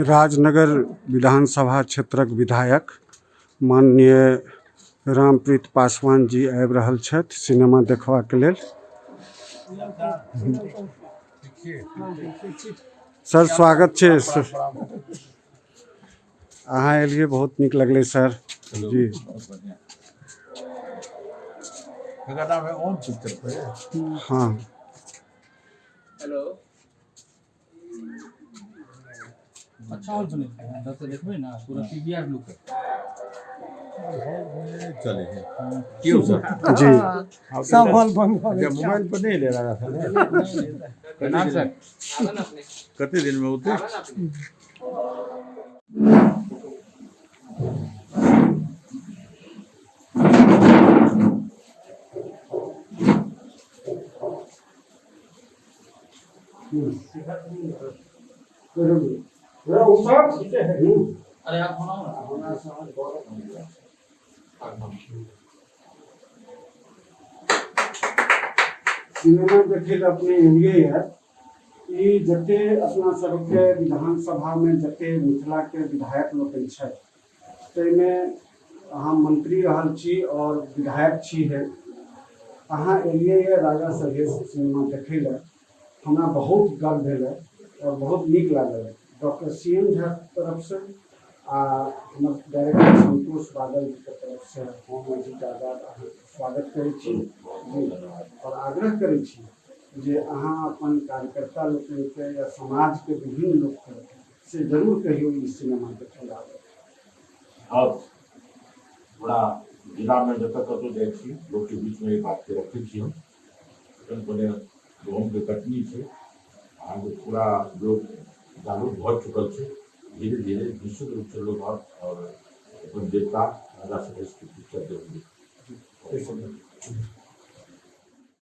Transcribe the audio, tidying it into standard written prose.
राजनगर विधानसभा क्षेत्रक विधायक माननीय रामप्रीत पासवान जी आबि रहल छथि सिनेमा देखबाक लेल। सर स्वागत छै सर, अहाँ एलियै बहुत नीक लगलै सर जी। एकर नाम है ओम पिक्चर पे। हाँ हेलो, अच्छा हॉल सुनै दस देखबै ने पूरा पीवीआर लुक है। चले है क्यों सर? जी। सब हॉल बंद भऽ अच्छा गेल। मोबाइल पर नहीं ले रहा था ने? प्रणाम सर। कते दिन में होते? अरे आप बनाओ ना। सिनेमा देखै लए अपने एलियै ये, ई जते अपना सबके विधानसभामे जते मिथिलाके विधायक लोकनि छथि ताहिमे अहाँ मंत्री रहल छी और विधायक छी है, अहाँ एलियै ये राजा सलहेश सिनेमा देखै लए, हमरा बहुत गर्व भेल है और बहुत नीक लागल है। डॉक्टर सी एम झा तरफसँ आ हमर डायरेक्टर संतोष बादल जीके तरफसँ हम अजीत आजाद अहाँके स्वागत करै छी जी और आग्रह करै छी जे अहाँ अपन कार्यकर्ता लोकनिके या समाजके विभिन्न लोकके से जरूर कहियौ ई सिनेमा देखै लए आबै। अब पूरा जिलामे जतऽ कतहु जाइ छी लोकके बीचमे ई बातके रखै छी हम। एखन पहिने गहूँमके कटनी छै, अहाँके पूरा लोक जागरूक भऽ चुकल छै, धीरे धीरे निश्चित रूपसँ लोक आओत और अपन देवता राजा सलहेशके पिक्चर देखबै।